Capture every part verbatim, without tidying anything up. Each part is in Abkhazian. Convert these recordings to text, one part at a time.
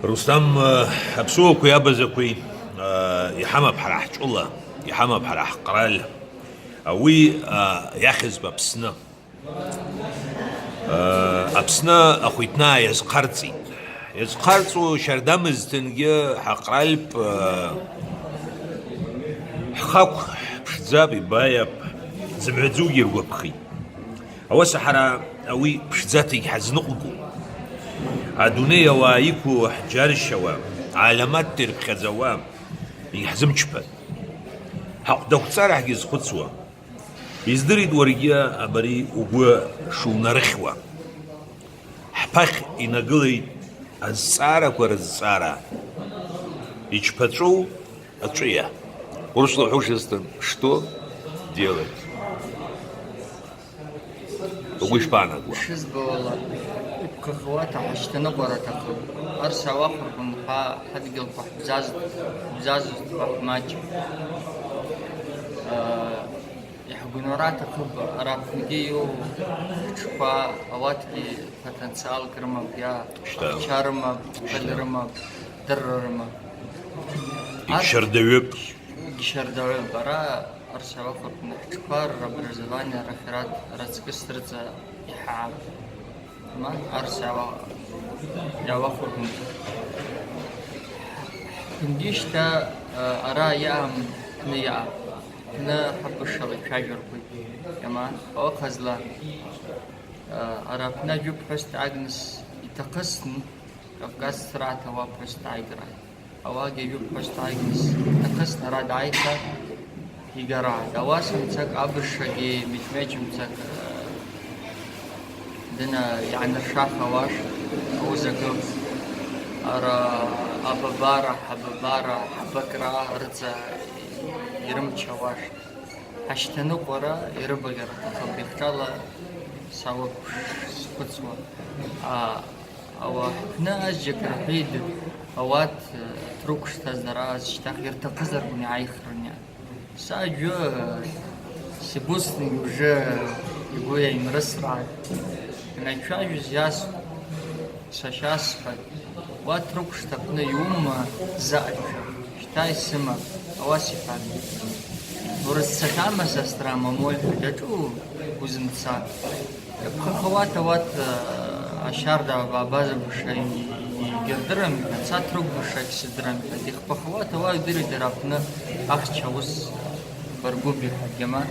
Рустам, э, аԥсуақәеи абазақәеи, э, иҳамап ҳара ҳтәыла, иҳамап ҳара ҳҟрал. Уи, э, иахьӡуп Аԥсны. Э, Аԥсны ахәиҭнаа иазхарҵеит. Иазхарҵо шьардамызҭынгьы ҳаҟралтә, э, ҳхақә ԥшӡап, ибаиап, зымҩаӡугьы иргәаԥхеит. Ауаса ҳара уи ԥшӡаҭагь ҳазныҟәгом. Адунеи ауаа иқәу ҳџьаршьауа, аламаҭ ирԥхьаӡауа, иаҳзымчԥан. Ҳаҟәдақәҵара ҳгьызхәыцуа. Издырит уаргьы абари угәы шунарыхьуа. Ҳԥахь инагылеит азҵаарақәа рызҵаара. Ичԥаҵәоу аҵәыиа. Урысла уҳәошьа сҭан, что делать? Угәы ишԥаанагуа? Шызбауала, иԥхахуа ҭаҳашьҭаныҟәара аҭахуп. Арс ауахәарқәа ҳа ҳадгьылқәа ҳбзазт, ҳбзазост ҳәа ҳмаҷ. Иаҳгәынара аҭахуп, ара Аԥсныгьы иоу ҳҽқәа, ауаҭгьы потенциалк рымоуп, иа Шьҭа. Ача рымоуп, Шьҭа. Хәыҷы рымоуп, дырра рымоуп. Ар- Иччардаҩуп. Иччардаҩуп. Ара арс иауахәарқәа ҳҽқәа робразование рахьрат раҵкыс рыҵа иҳаап. Ма арс иауа-, иауахәарқәа. Ҳгьы шьҭа, ара иаам, ҳны иаап. Ҳны ҳабышала ицәажәарқәеит. Иама, оҟазла, ара ҳны ажәытә ԥҳәыс даагныс иҭахысны, Кавказ срааҭ ауаа ԥҳәыс дааиграаит. Ауаагьы ҩы ԥҳәыс дааигныс иҭахысны ара дааиха, игарааит. Ауаса мцак абызшагьы меч-меч мцак, э, дына иааныршахауаш аузакы. Ара абабара, ҳабабара, ҳабакра рыҵа ирымчауаш. Ҳашьҭаныҟәара ирыбагар аҭахым, ихҿала сауак схәыцуа. А, Ауаа ҳԥны азџьакра ҳәеидык, ауат, э, трықәшҭазар ааз шьҭахь ирҭахызар акәын иааихрын иа. Сажәы, э, сибусны уже игәы иаимрысрааит. Ианацәажәоз иасҳәт, сашьа сҳәат, уа трықәшҭ аҟны иумма заҟаҩцәа, шьҭа исымам, ауас иҳәан. Урызцахьама сасра мамои ҳәа даҿу узымца? Иаԥхахауа ауат, э, ашьарда абаза быша игьырдырам ҳәа, ца трыгә быша исыдырам ҳәа, ихԥахауа ауа идырит дара аҟны ахьча ус баргәыби ҳәа, гьама.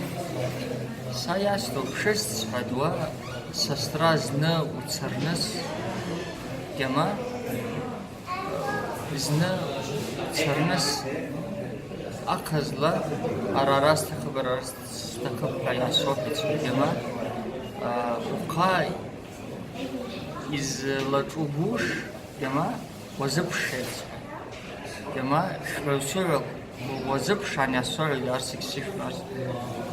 Са иасҭо ԥшыст сҳәа дуа, сасра зны уцарныс, гьама. Зны царныс ахазла, ара ара сҭахып, ара ара сҭахып ҳәа иаасоуҳәеит саргьы, ма, ухъа излаҿугәыш, гьама, уазыԥшшеит сҳәа. Гьама, шәҳәаҩ-сыҳәа уазыԥшаан иаасоуҳәеит, арсик сышәҳәарц.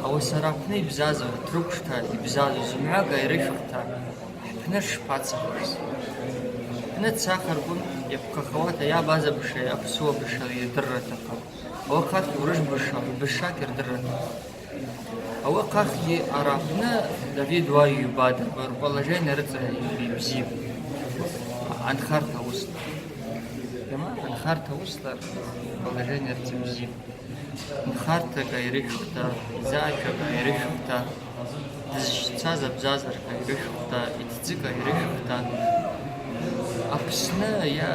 Ауасараԥны ибзаза, Трықәшҭа ибзаза, зымҩага ирышәхта, Ҳԥны шԥацахыз? Ҳԥны цахыркәын, иаԥхахауата иабаза быша, аԥсуа быша ирдырра аҭахын. Уахахь урыжә быша, бышак ирдырра аҭахын. Ауахахьгьы ара ҳԥны Давид уаҩ ҩба дырба, рположение рыҵа ибзиоуп. Анхарҭа усла. Ама анхарҭа усла рположение рыҵа бзиоуп. Нхарҭак аирышәхәҭа, иӡаашәак аирышәхәҭа, дызшьцаз абзазарк аирышәхәҭа, иҭӡык аирышәхәҭа. Аԥсны иа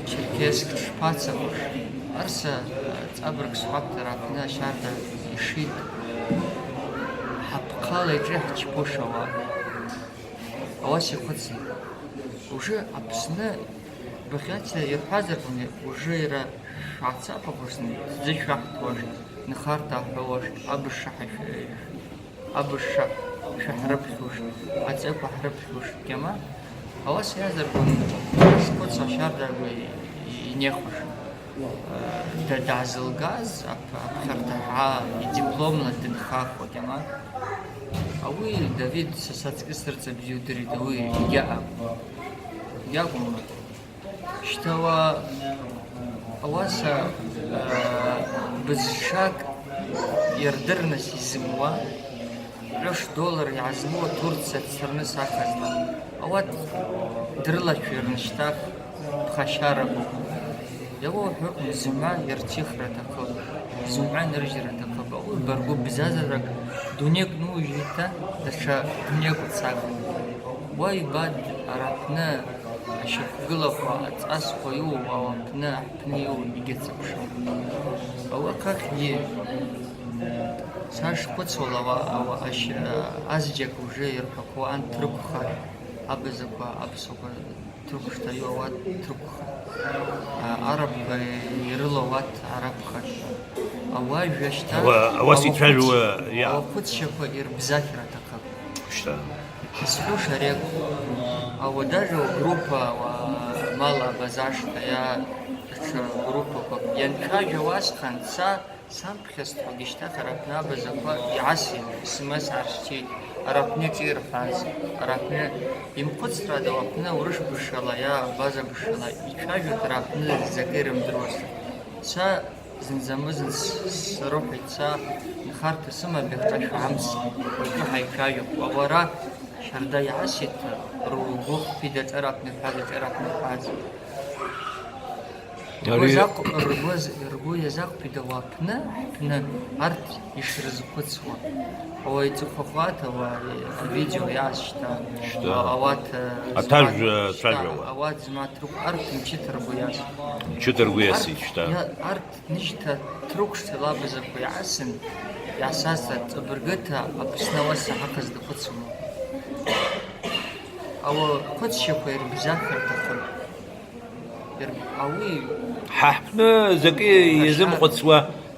Черкесск шԥацахәш, арса ҵабырг сҳәаԥҭара аҟны ашьарда ишит, ҳаԥхала иҿы ҳчԥушауа. Ауас ихәыцит. Уже Аԥсны быхьаца ирҳәазар акәын, уже иара шәацап ахәыцны, ӡы шәаҳҭуаш, нхарҭа аҳәоуаш, абызша ҳашәаҩыш, абызша шәаҳрыԥхьуш, аҵыхәа ҳрыԥхьуш, гьама. Ауас иазар акәын, шәхәыц ашьардагәа инеихәаш. Да-, даазылгаз ап-, аԥхьарҭаҳа идипломла дынхахуа, гьама. Ауи Давид са саҵкыс рыцабзиу дырит, ауи егьаъам. Иакәым. Шьҭа уа, ауаса, аа, бызшак иардырныс изымуа, ҩышә доллар иаазмоуа Турциа дцарныс ахазна. Ауат дрылацәажәарны шьҭах ԥхашьарақәоуп. Иауҳәо, зымҩа иарҭихра аҭахуп, зымҩа ныржьра аҭахуп. Ауи баргәы бзазарак дунеик нужьит, даҽа дунеик уцаган. Уа ибад, араҳны ашьақәгылақәа аҵасқәа иоу, ауаԥны, аҳҭны иоу егьыцыԥшым. Ауи ахахьгьы са шхәыцуала, ауа, ауа ашь-, азџьак уже ирҳәақәо анҭ рықәхар, абазақәа, аԥсуақәа, Ҭырқәшҭа иоуа ҭырқәха, а, арабқәа ирылоу аҭ арабхаҿ. Ауаажәа шьҭа Ауа-, ауас ауахәыц-, ицәажәауа иа- ауахәыцшьақәа ирбзахьра аҭахып. Шьҭа. Зхәыша рек, ауа даже агруппа, ауа мала абазашҭа, иа даҽа группақәак ианцәажәо уасҟан, са Самԥхьаҵәҟьагьы шьҭа Ҳарапны абазақәа иаасит, смс аарсчеит, Ҳарапны ҿирҳәаз, Ҳарапны имхәыцрада Ҳарапны урышбызшала, иа абаза бызшала ицәажәоит, Ҳарапны закы ирымдыруаз. Са зынӡамызын с-, срыҳәеит, са нхарҭа сымам, иахьа шәамс, уажәы ҳаицәажәап. Уара шьарда иаасит, ргәы хԥида ҿарапны ҳәа, ҿарапны ҳәа. Ргәы Ари- закә-, ргәы з-, ргәы иазақәԥида уаԥны, ҳаԥны, арҭ ишрызхәыцуа. Уаҩ иҵыхәахәаҭа, уа авидео иаасшьҭа, Шьҭа. а-, ауат, э, Аҭажә, змаҭ-, э, шьҭа, цәажәауа. Ауат змаҭ рықә-, арҭ мчыҭа ргәы иас. Мчыҭа ргәы иасит, Арҭ шьҭа. иа-, арҭ нышьҭа ҭрықәшҭа лабазақәа иаасын, иаасазҵаат, ҵабыргыҭа Аԥсны ауаса ҳахаз дхәыцума? Ауа хәыцшьақәа ирбзахыр аҭахын. Ир-, ауи Ҳа ҳтәны закы Ҳашар. иазымхәыцуа,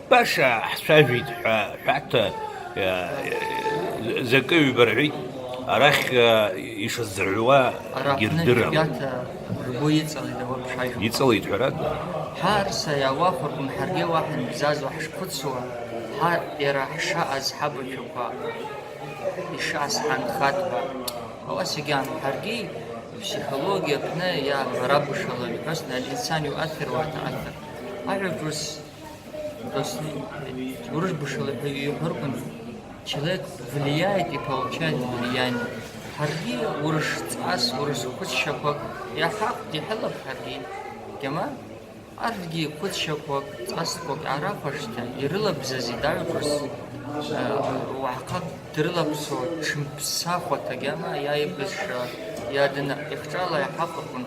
баша ҳцәажәеит ҳәа, ҳәаҭа, э, закы ҩба рҳәеит, арахь, э, ишазырҳәуа Ара аҟны гьырдырам. Џьбиаҭа ргәы иҵалеит ауаԥшажәақәа. Иҵалеит, ҳәарада. Ҳа арса иауахәаркәын ҳаргьы уаҳа нбзазуа ҳашхәыцуа, ҳа иара ҳшаҟаз ҳабацәақәа ишааз ҳанхатәқәа. Ауасагьы аан ҳаргьы ипсихологиа аҟны иаабарабашала иҳәозны الإنسان يؤثر ويتأثر. Ажәак ус, ус урышбашала ҳәа иҳәаркәын, человек влияет и получает влияние. Ҳаргьы урышҵас, урысхәыцшьақәак иаҳахәт, иҳәалап ҳаргьы. Гьама? Арҭгьы хәыцшьақәак, ҵасқәак арахәашьҭа ирылабзазеит аҩқәас, уаҳхак дрылаԥсо ҽымԥсахуа ҭагьама иааибызша иадына ихҿала иҳахәаркәын,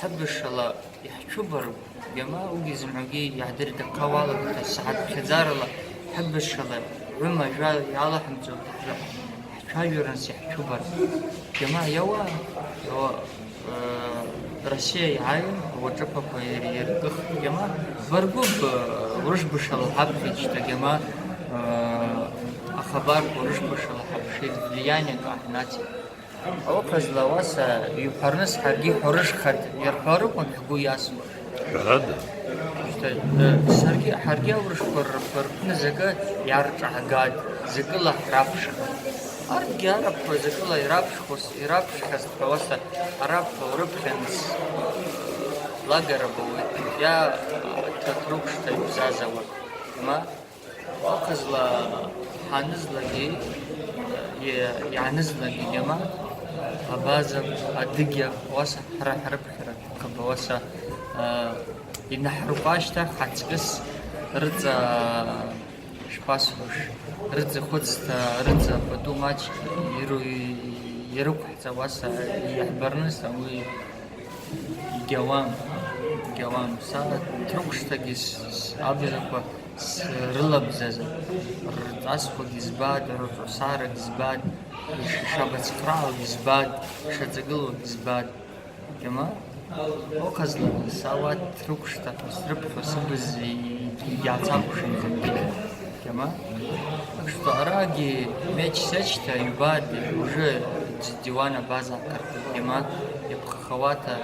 ҳабышала иаҳцәыбаргә, гьама уигьы зымҳәагьы иаҳдырдахауалакәта саҳаҭ ԥхьаӡарала ҳабышала ҩыма жәа иалаҳмҵо ҳцәажәаран сиаҳцәыбар. Гьама иауа, иауа, э, Россиа иааин, уаҿыԥақәа ир-, иркыхт. Гьама баргәыб, э, урышбышала ҳаԥхьеит шьҭа, гьама, э, ахабарқәа урышбышала ҳаԥшит, влианиак ааҳнацит. Ауахазла ауаса иҳәарныс ҳаргьы ҳәарышхарц ирҳәарыкәын ҳгәы иасуа. Ҳәарада. Шьҭа, э, саргьы, ҳаргьы аурысқәа рпы-, рпны закы иарҿаҳгад, закыла ҳраԥшхад. Арҭгьы арабқәа закыла ираԥшхоз, ираԥшхьаз ҳәа уаса арабқәа урыԥхьан лагара бауеит, иа ҭаҭрықәшҭа ибзазауа, ма Уахызла ҳанызлагьы, иа-, ианызлагьы гьама, абаза, адыгьа, уаса ҳара ҳрыԥхьара, хыба уаса, а, инаҳрукәа ашьҭахь ҳаҵкыс рыҵа шԥасҳәош, рыҵа хәыцта, рыҵа пату маҷ иру-, ирықәҳҵа уаса иаҳбарныс ауи Гьауам, гьауам, са ҭрықәшҭагьы с-, с-, абжақәа срылабзазар, рҵасқәагьы збааит, рырҵысрагьы збааит, иш-, ишабацхраауагьы збааит, ишаҵагылоугьы збааит. Гьама, оказла, са уа ҭрықәшҭа ҳәа срыԥхьо сыбз и-, иаацакәшан зынгьы. Гьама, так что арагьы меч сечта, ибааит, уже д-, диуана база карту. Гьама, Хауата,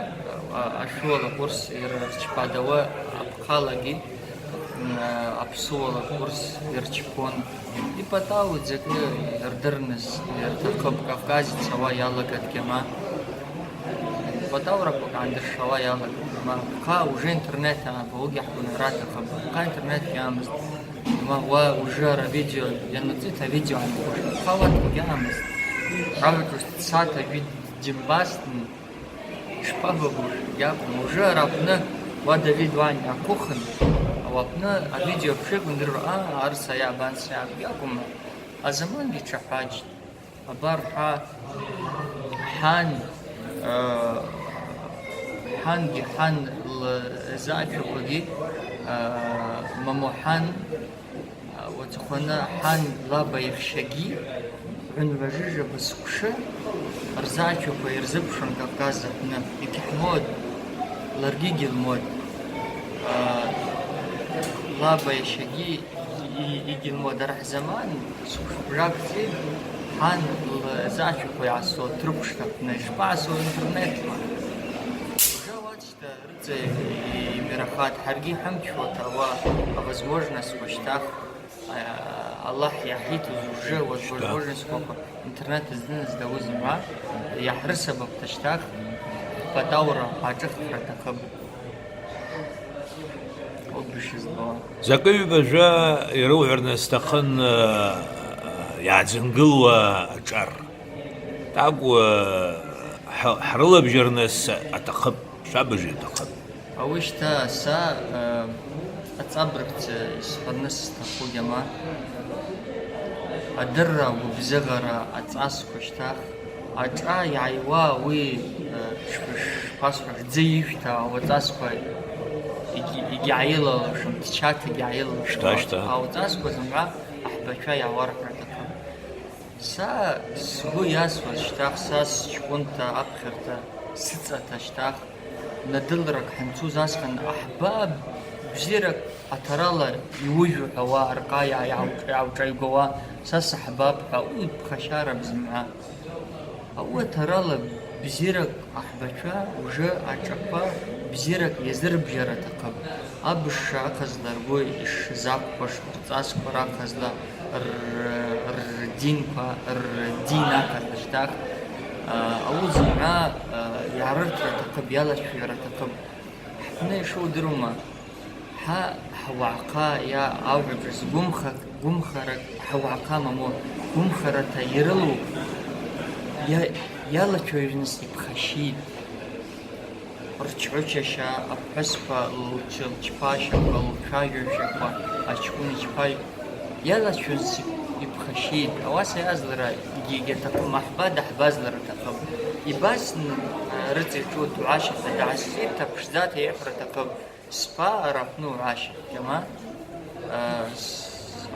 а, ашәуала курс ирчпадауа аԥхалагьы, м, а, аԥсуала курс ирчпон. Ипатау ӡакы рдырныс ирҭахып, Кавказец ауа иалагат гьама. Патаурақәак аандыршауа иалагат гьама. Ха, уже интернет аабаугьы ҳгәынара аҭахым. Ха интернет иамызт. Ма уа уже ара видео иануҵит, авидео аанхоит. Ха уаҭахгьы аамызт. Аҩаҿ усҭцаҭа жәит џьымбастн. Шԥабабо, иакәым, уже ара аҟны уа Давид уан иаақәыхын, ауаҟны авидео аԥшьеиқәындырра, аа, арса иабанса иакәым, азамангьы ҽаҳәаџьит. Абар ҳәа ҳан, аа, ҳангьы ҳан лзаашәақәагьы, аа, мамоу ҳан, Уаҵәахәаны ҳан лаба иаҳәшьагьы, ҩынҩажәижәаба сықәшы рзаашәақәа ирзыԥшын Кавказ аҟны, егьаҳмоуд, ларгьы егьылмоуд. Лаба иашьагьы егьылмоуд, дара ҳзаман сықәшбжак ҵит, ҳан лзаашәақәа иаасоуд Ҭырқәшҭаҟны, ишԥаасоу интернетла? Уже уаҵәҟьа Рыҵа имирахат, ҳаргьы иҳамчуа ҭауа авозможностьқәа шьҭах, а, Аллаҳ иаҳиҭоз уже возможностьқәақәа интернет аздыныз дауз имҳәа, иаҳрысабап ҭашьҭах, ҳпатаура ҳаҿыххра аҭахым. Ауп ишызбауа. Закәи ҩбажәа ирыуҳәарны сҭахын, э, иааӡынгылуа аҿар. Такә, э, ҳ-, ҳрылабжьарныс аҭахып, шәабыжа иҭахып. Ауи шьҭа са, э, аҵабыргцәа исҳәарныс сҭаху гьама. Адырра, агәыбзыӷара, аҵасқәа шьҭах, аҿа иааиуа уи, э, шԥ-, шԥасҳәа, ӡы ишәҭа ауаҵасқәа егь-, егьааилалашам, ҭчаҭ егьааилалашам. Шьҭа, шьҭа. Ауаҵасқәа зымгӏва аҳбачва иаауарҳәра аҭахын. Са сгәы иасуаз шьҭах, са сҷкәынҭа аԥхьарҭа, сыҵаҭа шьҭах, надылрак ҳанцоз асҟан аҳба бзиарак аҭарала иужәу ҳәа уа арҟа иаа-, иаауҿ-, иаауҿаҩгауа, са саҳбап ҳәа, уи ԥхашьарам зымҳәа. Ауаҭарала бзиарак аҳбацәа уже аҿақәа бзиарак иазырбжьар аҭахым. Абызшәа ахазла ргәы ишзақәԥаш, рҵасқәа рахазла, р-, рдинқәа, рдин ахазла шьҭах, а, аус зымҳәа, а, иаарырҭра аҭахым, иалацәажәара аҭахым. Ҳпны ишудыруама, ҳа ҳуаахъа иа ауаҿы згәымхак, гәымхарак, ҳуаахъа мамоу, гәымхараҭа ирылоу иа-, иалацәажәныс иԥхашьеит. Рчҳәычашьа, аԥҳәысқәа лчылчԥашьақәа, лцәажәашьақәа, аҷкәын ичԥа-, иалацәажәныс иԥхашьеит. Ауаса иазлара егьи-, егьаҭахым, аҳба даҳбазлар аҭахым. Ибасны, а, рыҵаҩ ҿу дуаашьаҭа даасзеиҭаԥшӡаҭа иҳәара аҭахым. Сԥа ара аҟны уаашьа, џьама, а, с-,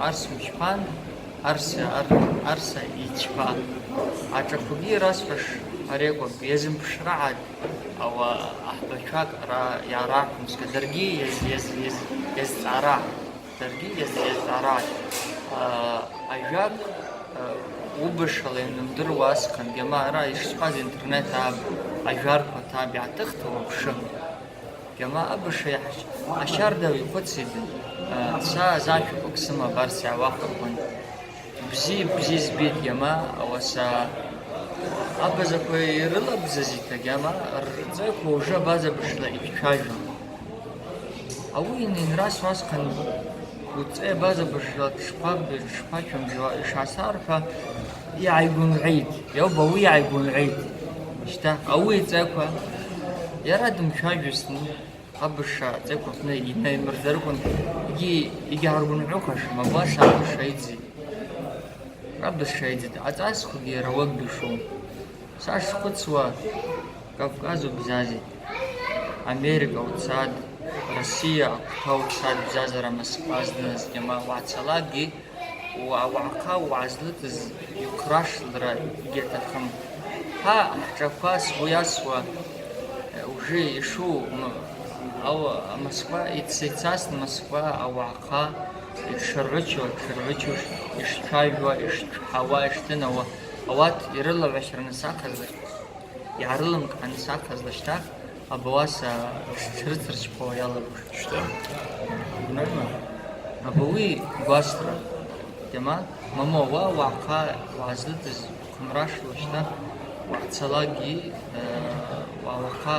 арс мчԥан, арса, ар-, арса ичԥа. Аҿақәагьы расҳәаш ари акәым, иазымԥшрааит ауаа аҳбацәак ара иаарааҳәымзга, даргьы иаз-, иаз-, иаз-, иазҵаара, даргьы иаз-, иазҵаара. А, ажәак, а, убашала ианымдыруа асҟан, џьама, ара ишсҳәаз интернет ааб, ажәарқәа ҭаб иааҭыхта уаԥшы. Џьама, абаша иаҳ-, ашьарда уихәыцит, а, са азаашәақәак сымабарц иаауахырхәан. Бзиа, бзиа збеит, џьама, ауаса абазақәа ирылабзазеи, ҭа, џьама, рҵеқәа уже абаза бышла ишәцәажәон. Ауи инрас уасҟан уҵеи абаза бышла дшԥаб-, дшԥачәымжьуа ишасар ҳәа иааигәынӷьит, иауба, уи иааигәынӷьит. Шьҭа ауи иҵеқәа иара дымцәажәозҭны, абаша аҵеқәа аҟны инаимырзарыҟәын, егьи егьааргәынҳәыхәашам, абаша абаша иӡит. Абаша иӡит, аҵасқәагьы иара уагбышом. Са шхәыцуа, Кавказ убзазеит. Америка уцад, Россиа агәҭа уцад, бзазара Москва знызгьы ма уаацалакгьы, уа-, ауаахъа уаазлыҵыз иухрашлра егьаҭахым. Ҳа, ҳҿақәа сгәы иасуа, э, уже ишу, м-, ау-, Москва, иц-, ицасны Москва ауаахъа иҽшырӷычо, иҽшырӷычош, ишцәажәуа, ишцәҳауа, ишҭынауа, ауат ирылаҳәашьараны сахазар. Иаарылымкааны сахаз лашьҭах, абауаса рҽрыцырчԥауа иалагоит. Шьҭа. Норма? Абауи гәасҭара. Џьама, мамоу, уа уаха уаазлыҵыз хәымраш лашьҭах уаҳцалакгьы, э, уа уаха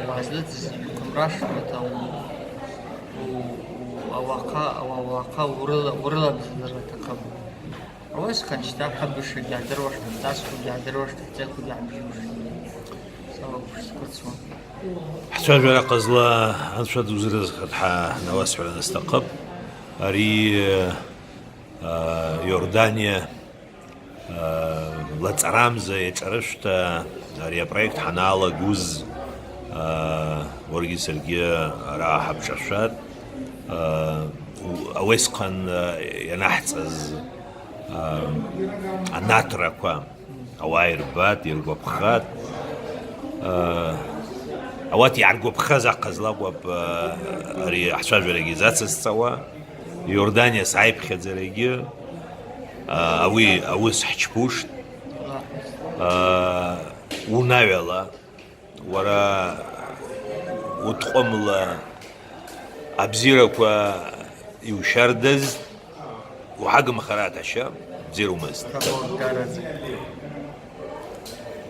уаазлыҵыз хәымраш маҭа у-, у-, у-, ауаха, ауа-, уаха урыла-, урылабзазар аҭахым. Ауасҟан шьҭа ҳабышагьы аадыруашт, ҳҵасқәагьы аадыруашт, ҳҵеқәагьы аабжьушт. Ҳцәажәара ҟазла Анцәа дузыразхеит ҳәа науасҳәараны сҭахуп. Ари, а, Иорданиа, а, лаҵарамза иаҿарышәҭа ари апроект ҳаналагоз, а, уаргьы саргьы ара ҳабҿашәат, а, у-, ауесҟан, а, ианаҳҵаз, а, анаҭрақәа. Ауаа ирбат, иргәаԥхат. Ауат иааргәаԥхаз аҟазлакәап ари ҳцәажәарагьы зацысҵауа, Иорданиа сааиԥхьаӡарагьы, уи аус ҳчԥушт, унаҩала, уара утҟәымла абзиарақәа иушьардаз, уҳагымхара аҭашьа, бзиарумызт.